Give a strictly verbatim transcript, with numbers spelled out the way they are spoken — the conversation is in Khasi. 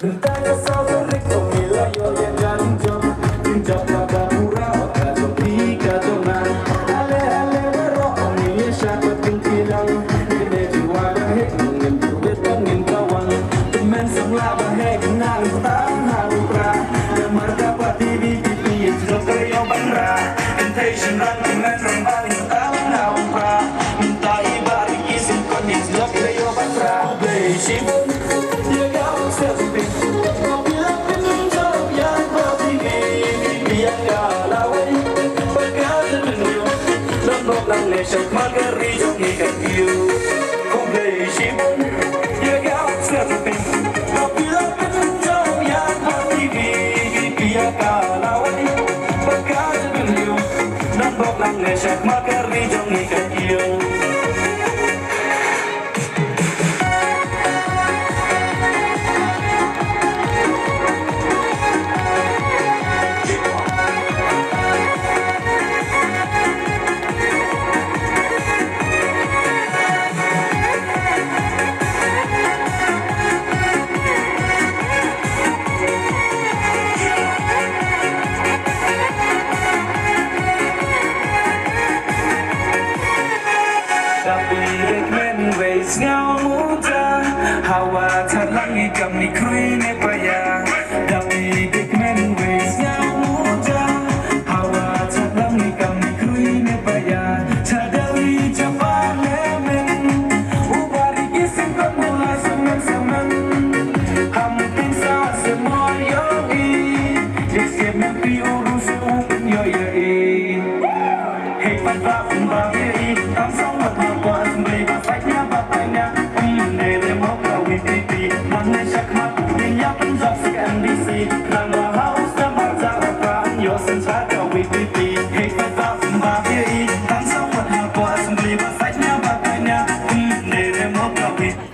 Mynta ka saw tarik ong ngi la ïoh ïa ka jingjop. Jingjop kaba pura, ka jong phi ka jong nga. Ale ale baroh ong ngi ïa shad bad kynti lang. Ngin ïa ju wad ba heh, ngin ju bit ong ngin kawang. Tymmen sngewlah ba heh, nang tang ha u Prah. Namar ka party V P P ïa jingjop ka ïoh ban rah. Kynthei shynrang tymmen rangbah, nang tang ha u Prah. Mynta i Bah Ricky Syngkon ïa jingjop ka ïoh ban rah. Khublei shibun. Dap ïa i dei kmen wei sngewmuda, hawa thalang i kam ni khrui ne paia. Dap ïa i dei kmen wei sngewmuda, hawa thalang i kam ni khrui ne paia. Cha Delhi cha Parliament, u Bah Ricky Syngkon u la samen samen. Ham tin sa se mo ïoh i, ïa se men pi u ru se u pynïoh ïa i. Hei paidbah, kumba ïa i, kam song wat ha pdeng assembly ba sait nia ba pdeng nia, ym dei re mo ka V P P, man ne shakmat, nin ïa pynjop sha ka M D C, nang ba ha u sdang ba ja ba ka ym ïoh synshar ka V P P. Hei paidbah, kumba ïa i, kam song wat ha pdeng assembly ba sait nia ba pdeng nia, ym dei re mo ka V P P.